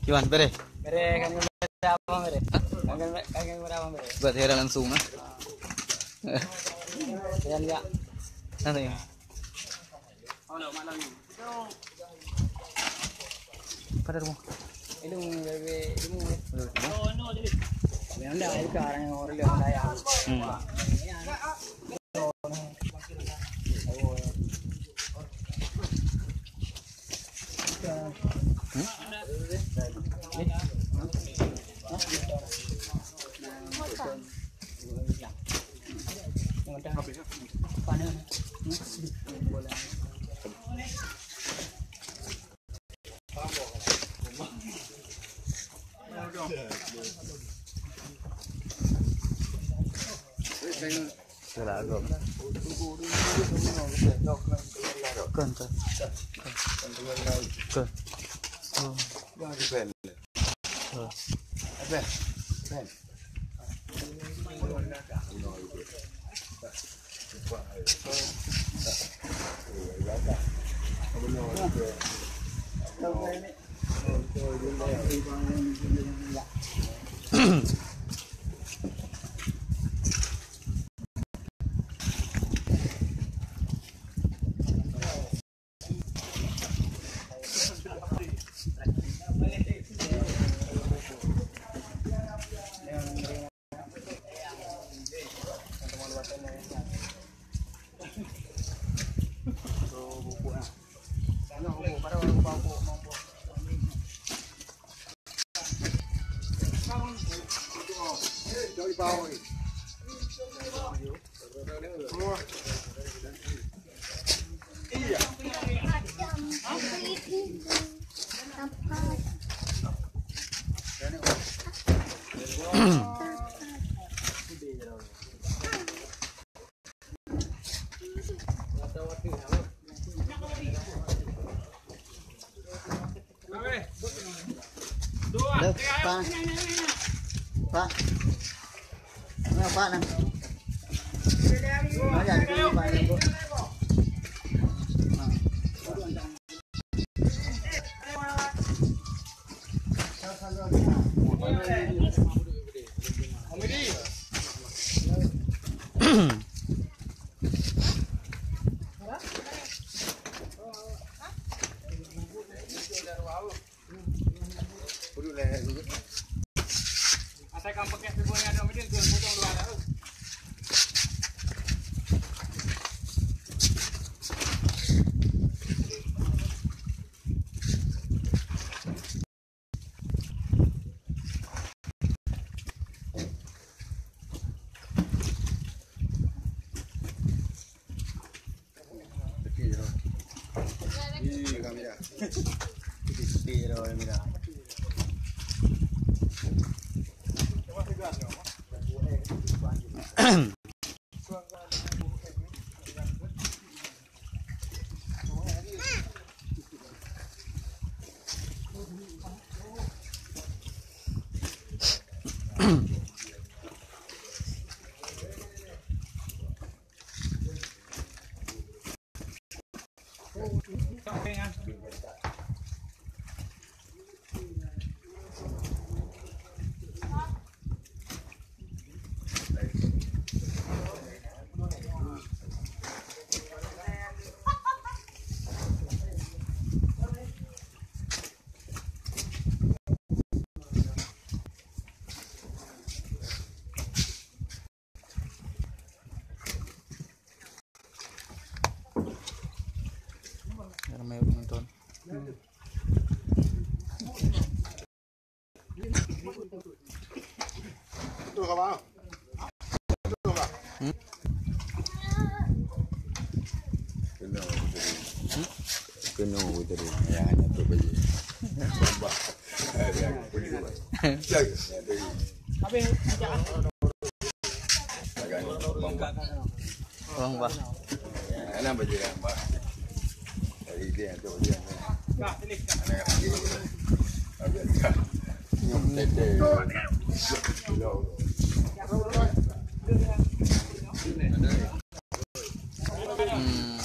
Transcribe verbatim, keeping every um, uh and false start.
Iwan, bere. Bere, kan bere abang bere. Kan bere, kan bere abang bere. Buat heran langsung, ah. Heran ya. Nanti. Pada rumah. Ilmu, bere, ilmu. Ilmu. Yang dah, itu orang yang orang lihat saya. Hmm. Salah agam. Kon, kon. Kon. Oh. Oh. Dah, Pak. Pak. Nah, Pak, nah. Nah, ya, ini, Pak, ini, Bu. Nah. Ramai penonton. Hmm? Kena betul. Yang hanya tu baju. Habis. Bang, bah. Anak baju yang bah. Dari dia tu baju yang. Hmm.